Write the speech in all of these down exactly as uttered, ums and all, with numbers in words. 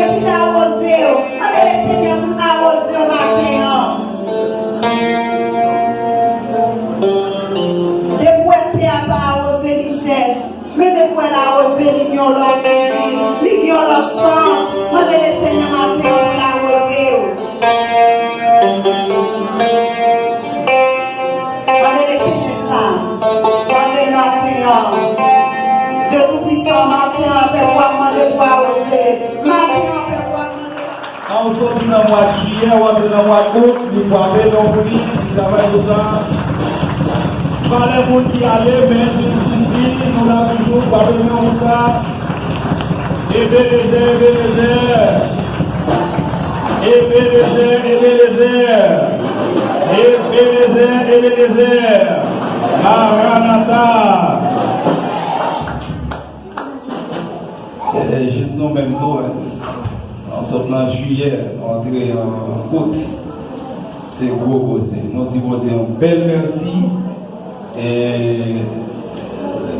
Li awoze w. Mande Lesenyè pou l awoze w maten an. Depi w wè tè a pa awoze, li chèch. Men depi w wè l awoze, li gen yon lòt figi, li gen yon lòt sans. Mande Lesenyè maten an pou l awoze w. Mande Lesenyè sa. Mande l maten an. Dye Toupisan, maten an, pèp ou a mande pou awoze. Maten an, pèp ou a mande. An, ou soti nan mwa jiyè, ou antre nan mwa out, li frape non pou li, li travay pou sa. Valè moun ki ale, men Jezi, nou la toujou, frape non pou sa. Ebenezè, Ebenezè. Ebenezè, Ebenezè. Ebenezè, Ebenezè. Maranata. E, jis nou menm tou, nou sot nan jiyè, nou antre an out. Se gwo koze. Nou di Bondye yon bèl mèsi. E,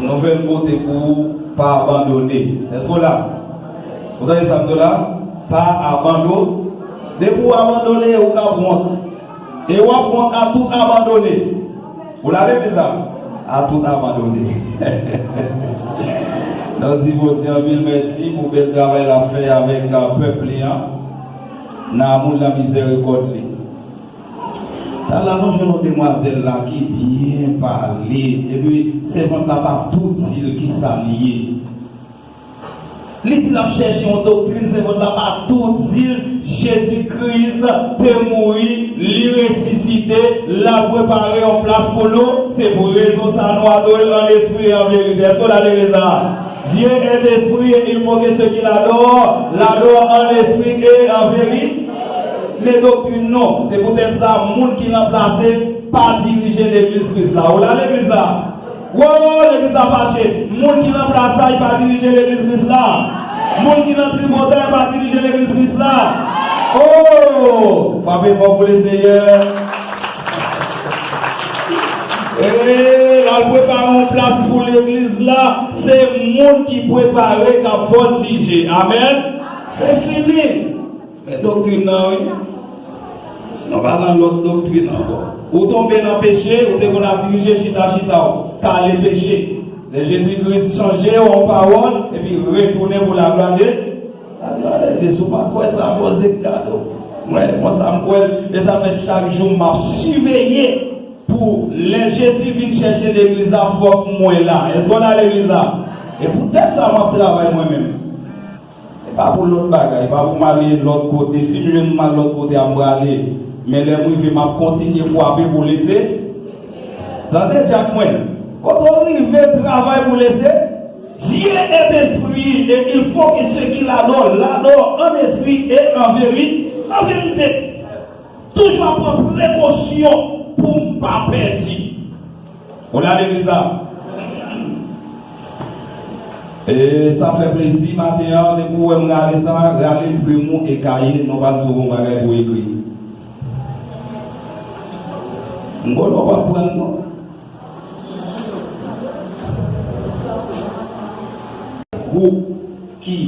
nouvèl kote pou ou, pa abandone. Èske w la? Ou tande sa m di w la? Pa abandone. Depi w abandone, ou ka wont. E w ap wont a tout abandone. Ou la legliz la? A tout abandone. Nou di Bondye anpil mèsi pou bèl travay l ap fè avèk, uh, pèp li an. Nan amou l, nan mizèrikòd li. Talè a nou jwenn yon demwazèl la ki byen pale. Epi sèvant la pa tou di l kisa l ye. Li di l ap chèche yon doktrin, sèvant la pa tou di l Jezi Kris te mouri, li resisite, l al prepare yon plas pou nou. Se pou rezon sa nou adore l an espri e an verite. Èske w la legliz la? Dieu est esprit et il faut que ceux qui l'adorent l'adorent en esprit et en vérité. Men doktrin non. Se poutèt sa, moun ki nan plase pa dirije legliz Kris la. Ou la legliz la? Wo, legliz la fache. Moun ki nan plas la, li pa dirije legliz Kris la. Moun ki nan tripotay pa dirije legliz Kris la. Oh! Frape fò pou Lesenyè. E, l al prepare yon plas pou legliz la. Se moun ki prepare k ap vòltije. Amèn. Se fini. Men doktrin nan, wi. Nou pa nan lòt doktrin ankò. Ou tonbe nan peche, ou te konn ap dirije chita, chita w, kale peche. Lè Jezi Kris chanje w an pawòl, epi retounen pou laglwa de, laglwa de Dye. Si w pa kwè sa, poze gade w. Mwen, mwen sa m kwè, e sa fè chak jou m ap siveye pou lè Jezi vin chèche legliz la, fòk mwen la. Èske w la legliz la? E poutèt sa m ap travay mwen menm. E pa pou lòt bagay, e pa pou m ale lòt kote. Si m jwenn m al lòt kote a, m prale. Men lè m rive, m ap kontinye frape pou lese. Tande dyak mwen. Kote w rive, travay pou lese. Dieu est esprit et il faut que ceux qui l'adorent l'adorent en esprit et en vérité. En vérité. Toujou ap pran prekosyon pou m pa pèdi. Ou la legliz la? E sa fè plezi maten an, depi w wè m rale sa, rale plim ou e kaye, nou pral di w yon bagay pou w ekri. M konnen w p ap pran non. Gwoup ki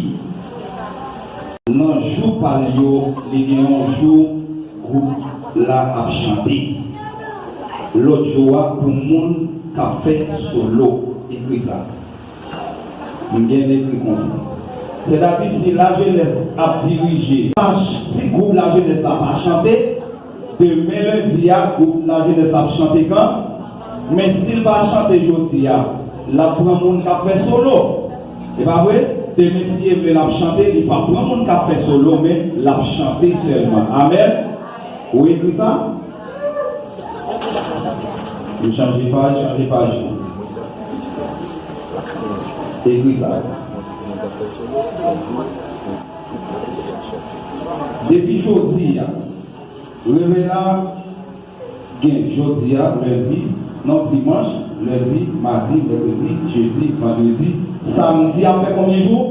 nan jou pa l yo, li gen yon jou gwoup la ap chante. Lòt jou a pou moun k ap fè solo. Ekri sa. M gen ekri konsa. Sètadi, si lajenès ap dirije, si gwoup lajenès la pa chante, demen lendi a, gwoup lajenès la ap chante kan? Men si l pa chante jodi a, l ap pran moun k ap fè solo. E pa vre? Demen, si Dye vle, l ap chante, li p ap pran moun k ap fè solo, men l ap chante sèlman. Amèn? Ou ekri sa? M chanje paj, chanje paj. Ekri sa. Depi jodi a, revèy la gen jodi a, lendi, non, dimanch, lendi, madi, mèkredi, jedi, vandredi, samdi ap fè konbyen jou?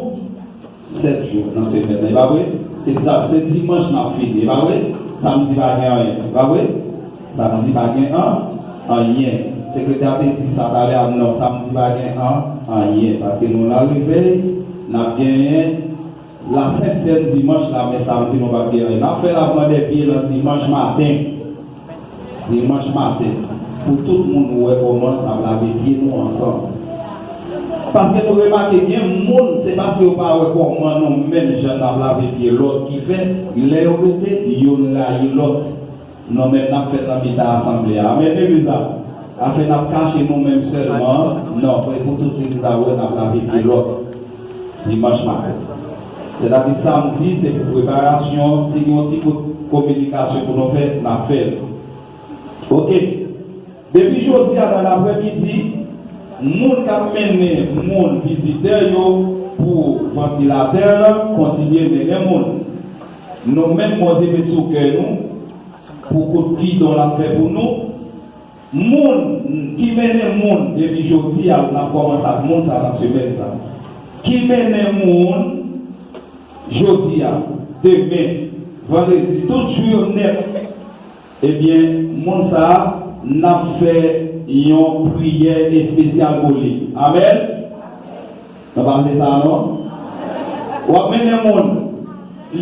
Sèt jou nan semèn nan, e pa vre? Se sa, se dimanch n ap fini, e pa vre? Samdi pa gen anyen, e pa vre? Samdi pa gen an, anyen. Sekretè a te di sa talè a, non, samdi pa gen an, anyen. Paske nou nan revèy, n ap genyen Lasent Sèn dimanch la, men samdi nou p ap gen anyen. N ap fè lavman dè pye nan dimanch maten. Dimanch maten. Pou tout moun wè kòman n ap lave pye nou ansanm. Paske nou remake gen moun, se paske yo pa wè kòman nou menm jan n ap lave pye lòt ki fè, lè yo rete, youn rayi lòt. Nou menm n ap fèt nan mitan asanble a. Amèn, legliz la. Afè n ap kache nou menm sèlman. Non, e pou tout legliz la wè n ap lave pye lòt. Dimanch maten. Sètadi samdi, se pou preparasyon. Si gen yon ti kout kominikasyon pou nou fè, n ap fè l. Oke. Depi jodi a nan laprèmidi, moun k ap mennen moun vizitè yo pou vantilatè a, kontinye mennen moun. Nou menm, Bondye met sou kè nou pou kout gidon l ap fè pou nou. Moun ki mennen moun depi jodi a, n ap kòmanse ak moun sa nan semèn sa. Ki mennen moun jodi a, demen, vandredi, tout jou yo nèt, ebyen, moun sa a, n ap fè yon priyè espesyal pou li. Amèn? Nou pa vle sa, non? W ap mennen moun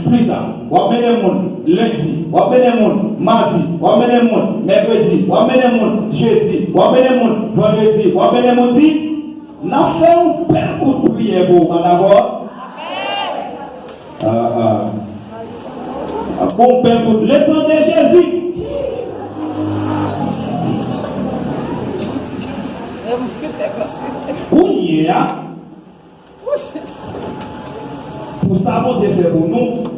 plita. W ap mennen moun lendi. W ap mennen moun madi. W ap mennen moun mèkredi. W ap mennen moun jedi. W ap mennen moun vandredi. W ap mennen moun di, n ap fè yon bèl kout priyè pou ou, pa dakò? Ah, ah. Ap fè yon bèl kout. Le sang de Jésus. Kounye a, pou sa Bondye fè pou nou,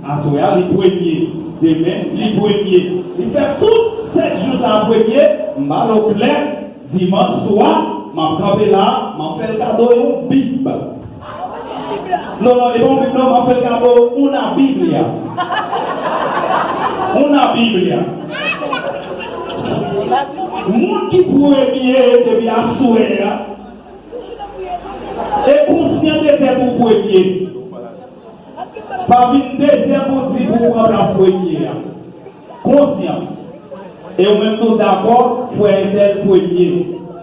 aswè a, li premye, demen, li premye. Li fè tout sèt jou sa a premye, m ba nou klè, dimanch swa, m ap kanpe la, m ap fè l kado yon Bib. Non, non, e pa yon Bib, non, m ap fè l kado una Biblia. Una Biblia. Moun ki premye depi aswè a, e konsyan de fèt ou premye. Pa vin dezyèm pou di pou pran plas premye a. Konsyan. E ou menm tou dakò, frè entèl premye.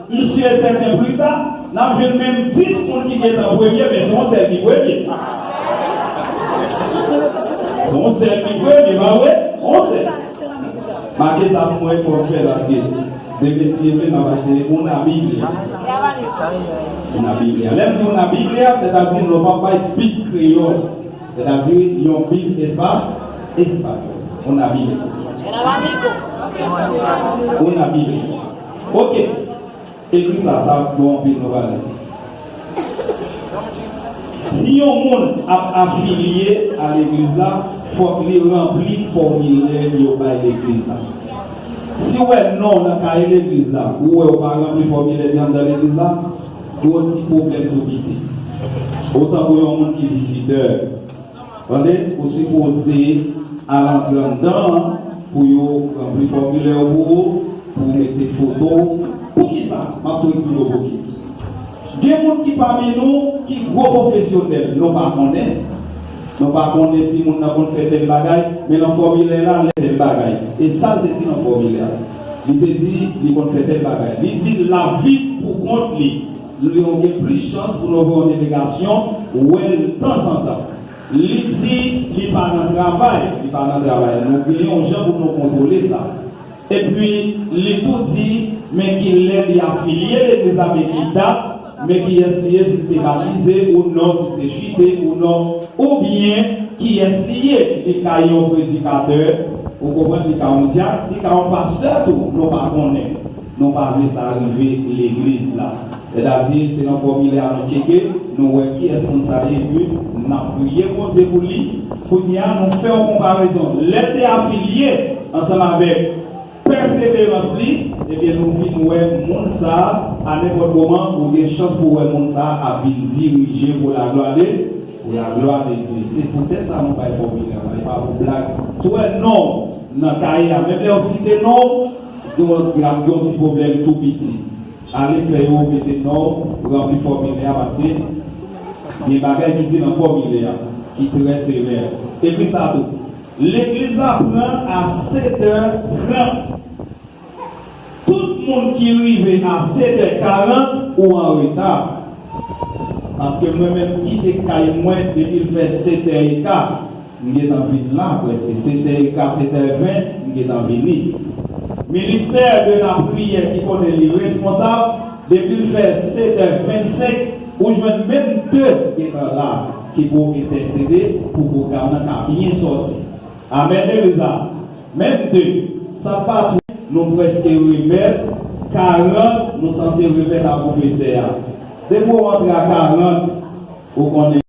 M si e sèten pli ta, n ap jwenn menm dis moun ki gentan premye, men se yon sèl ki premye. Se yon sèl ki premye, pa vre? Yon sèl. Make sa pou mwen pou m fè paske demen si Dye vle, m ap achte una Biblia. Una Biblia. Lè m di una Biblia, sètadi nou p ap bay Bib kreyòl. Sètadi yon Bib espa-, espayòl. Una Biblia. Una Biblia. Oke. Ekri sa, sa bon anpil nou pale. Si yon moun ap afilye a legliz la, fòk li ranpli fòmilè yo bay legliz la. Si w wè non w nan kaye legliz la, ou wè w pa ranpli fòmilè ki anndan legliz la, gwo ti pwoblèm tou piti. Otan pou yon moun ki vizitè, tande, ou sipoze al antre anndan an pou yo ranpli fòmilè yo pou ou, pou w mete foto w. Poukisa? M ap tou eksplike w poukisa. Gen moun ki pami nou ki gwo pwofesyonèl, nou pa konnen. Nou pa konnen si moun nan konn fè tèl bagay, men nan fòmilè la, lè tèl bagay. E sa l te di nan fòmilè a. Li te di li konn fè tèl bagay. Li di l ap viv pou kont li. Nou gen plis chans pou nou voye yon delegasyon wè l tanzantan. Li di li pa nan travay, li pa nan travay. Nou gen yon jan pou nou kontwole sa. Epi, li tou di, men ki lè li afilye legliz la, men ki dat, men kiyès li ye, si l te batize ou non, si l te chite ou non, oubyen kiyès li ye, li ka yon predikatè, ou konprann, li ka yon dyak, li ka yon pastè tou, nou pa konnen. Nou pa vle sa rive legliz la. Sètadi, se nan fòmilè a nou tcheke, nou wè kiyès moun sa ye, epi n ap priye Bondye pou li. Kounye a, nou fè yon konparezon. Lè l te afilye ansanm avèk pèseverans li, ebyen, nou vin wè moun sa a, a nenpòt moman, ou gen chans pou wè moun sa a ap vin dirije pou laglwa de, pou laglwa de Dye. Se poutèt sa nou bay fòmilè a, e pa pou blag. Si w wè non w nan kaye a, menm lè yo site non w, gen yon, gen yon ti pwoblèm tou piti. Ale fè yo mete non w, ranpli fòmilè a, paske gen bagay ki di nan fòmilè a, ki trè sevè. Ekri sa tou. Legliz la pran a sèt è trant. Tout moun ki rive a sèt è karant ou an reta. Paske mwen menm kite kay mwen depi l fè sèt è e ka, m gentan vin la, prèske sèt è e ka, sèt è ven, m gentan vini. Ministè de lapriyè ki konnen li responsab, depi l fè sèt è vennsenk, ou jwenn menm de gentan la ki pou entèsede pou pwogram nan ka byen sòti. Amèn, legliz la. Menm de, sa pa tou, nou prèske remèt, karant, nou sanse remèt a pwofesè a. Depi w antre a karant, ou konnen